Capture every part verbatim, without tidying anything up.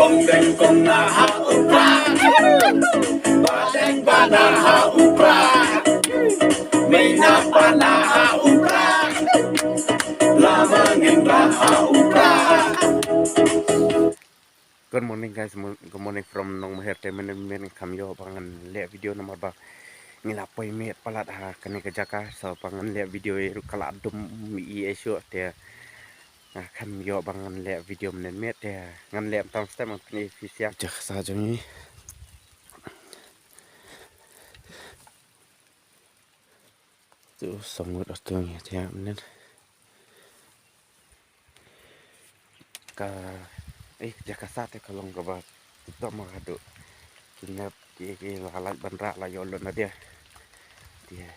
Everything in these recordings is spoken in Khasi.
Kong deng kong na ha u pra. Ba deng ba na ha u pra. Mei na pa na ha u pra. Lama ngen ra ha u pra. Good morning guys, Mo- good morning from Nongmeher. Te mynne mynne kham ïoh ba ngan leh video namar ba ngi la poi miet palat ha kane ka jaka, so ba ngan leh video ïa ruh ka la dum ïa shuh te. Ah, kham ïoh ba ngan leh video mynne miet te ngan leh tam step ngan pyni phi sha. Jaka sa jong ngi. Tu song ngut atu ngi te mynne. Ka eh jaka sa te ka long kaba to ma ka du. Ki nep ki ki la lait ban rah la ïoh lut na dia. Dia.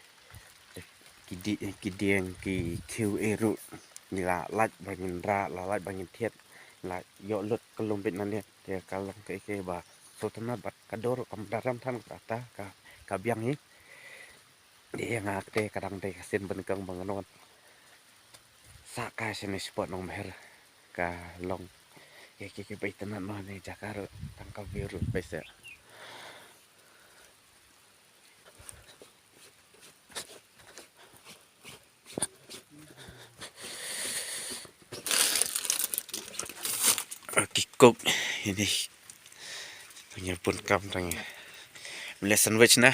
Ki di ki dieng ki khiew eh ruh. Ni la lait ban ngin rah la lait ban ngin thied. La ïoh lut ka lum bit na ne. Dia ka long ka eh ba. So tana bat ka dor kam daram than ka ta ka ka biang hi. Ïa nga te ka dang dei ka sien ban kang ban ngan. Sa ka sien spot Nongmeher ka long. Ïa ki ki bai tana no ne jaka ruh tang ka view ruh bai se. Ki kok ini. Tang ïa pun kam tang ïa. Mle sandwich na.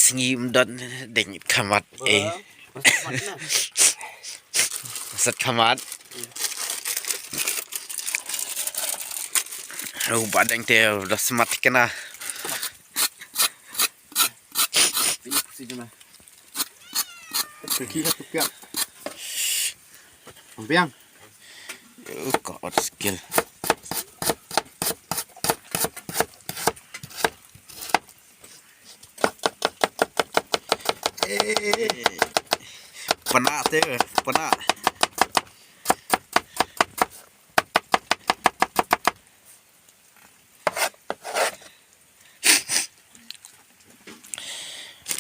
Sngi mdon deng khamat eh. Sat khamat. Oh, ba deng te da smat kena. Kaki ka tupiak. Ambiang. Oh, ka ot skill. Pynah te, pynah.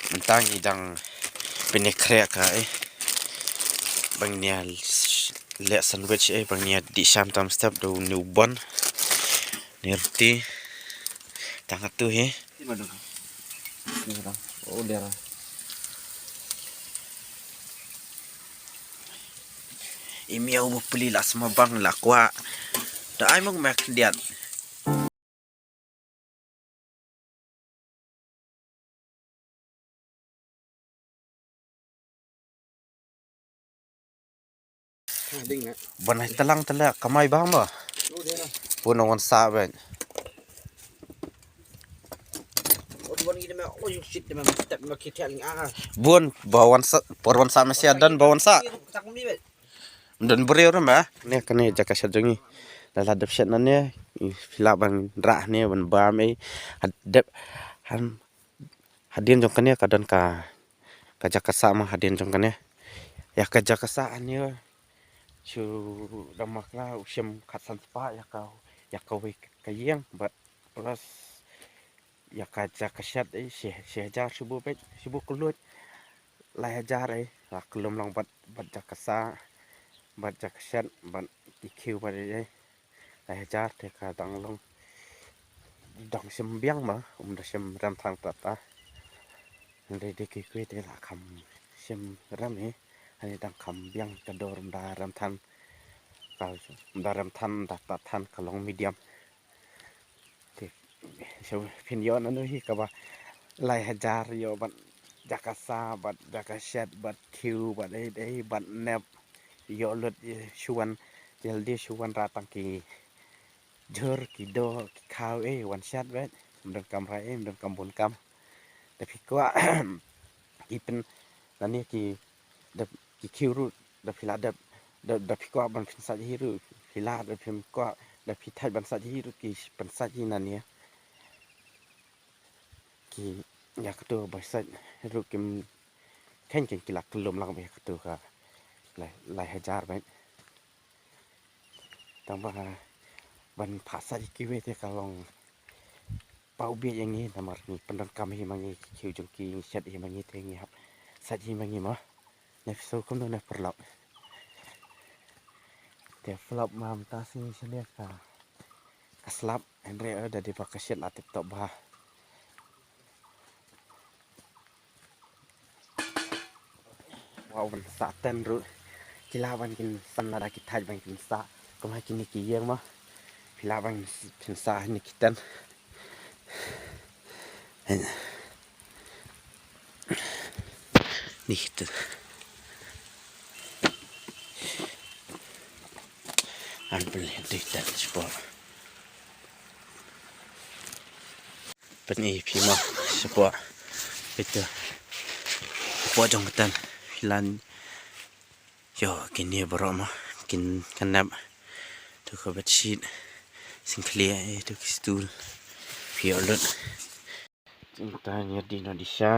Mynta ngi dang pynïakhreh ka eh. Ba ngin ïa leh sandwich eh, ba ngin ïa dih sham tam step da une u bun. Une u roti. Tang atu hi. I miaw ba pli la sma bang la kwah. Da ai mong mek diat. Ban ai talang tala kamai bang ba. Pun wan sa ben. Bun ba wan sa por wan sa mesti adan ba wan sa. Don briew ram ba ne kane jaka shet jong ngi. La la dep shet na ne phi lah ban rah ne ban bam ei. Dep han hadien jong kane ka don ka ka jaka sah ma hadien jong kane. Ïa ka jaka sah ne shu dang makla u shem khatsan spah ïa ka ïa ka wei ka ïeng bad plus ïa ka jaka shet ei shi shi hajar shu bu beit shu bu klut. Lai hajar ei la klum long bad bad jaka sah bad jaka shet bad ki khiew bad ei. Lai hajar te ka dang long dang shem biang ma um da shem rem thang ta ta. Hynrei de ki kwi te la kham shem rem hi. Hani dang kham biang ka dor um da rem than ka um da rem than da ta than ka long medium. Te so phin ïoh nanu hi kaba lai hajar ïoh bad jaka sah bad jaka shet bad khiew bad ei ei bad nep ïoh lut shuwan jel de shuwan ra tang ki jhur ki doh ki khaw ei wan shet bad mdon kam rai ei mdon kam bun kam. Da phi kwah ki pyn nani ki da ki khiew ruh da phi la da da phi kwah ban pyn sait hi ruh phi la da phi kwah da phi thait ban sait hi ruh ki pyn sait hi nani. Ki ïa katu ba sait ruh kim khein khein ki la kyllum lang ba ïa katu ka lai lai hajar bad. Tang ba ban phah sait kiwei te ka long pau bieit ïa ngi namar ngi pyndonkam hi ma ngi ki khiew jong ki ngi shet hi ma ngi te ngi hap sait hi ma ngi ma. Ne phi sngew kumno ne paralok. Te Flop ma mynta sngi shane ka, ka slap, hynrei, eh, da dei ba ka shit la tip top bha. Wa ban sah ten ruh. Ki lah ban kin san lada ki thait ban kin sah. Kumba kine ki ïing mo. Phi lah ban kin sah ne ki ten. Ni ki ten. An pynleh dei ten spot. Pyni phi mo, shapoh. Ito. Shapoh jong ka tent. Phi lah. Ïo, kine baroh mo. Kin kynap. To ka bedsheet. Sngewkhlieh, eh, to ki stool. Phi ïoh lut. Mynta ngi dei noh dei sha.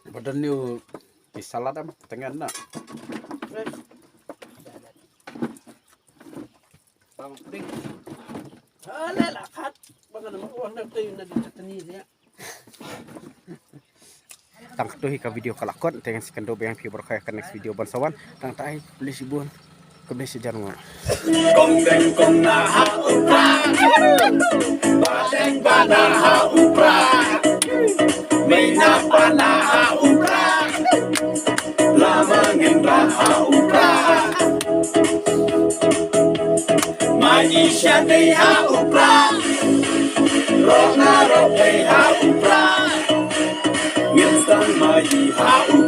Ba don new ki salad em, tyngen na. Fresh. Bang pring. Ala la khat. Bang na ma wang na tu na di chutney dia. Tang katu hi ka video ka la kot, teng sken do biang phi baroh ka next video ban sa wan. Tang tai, khublei shibun. Khublei shihajar nguh. Kong deng kong na ha u pra. Ba deng ba na ha u pra. Mei na pa na ha u pra. Lama ngin ra ha u pra. Mai i sha dei ha u pra. Rok na rok dei ha u pra. Ngin stang mai i ha u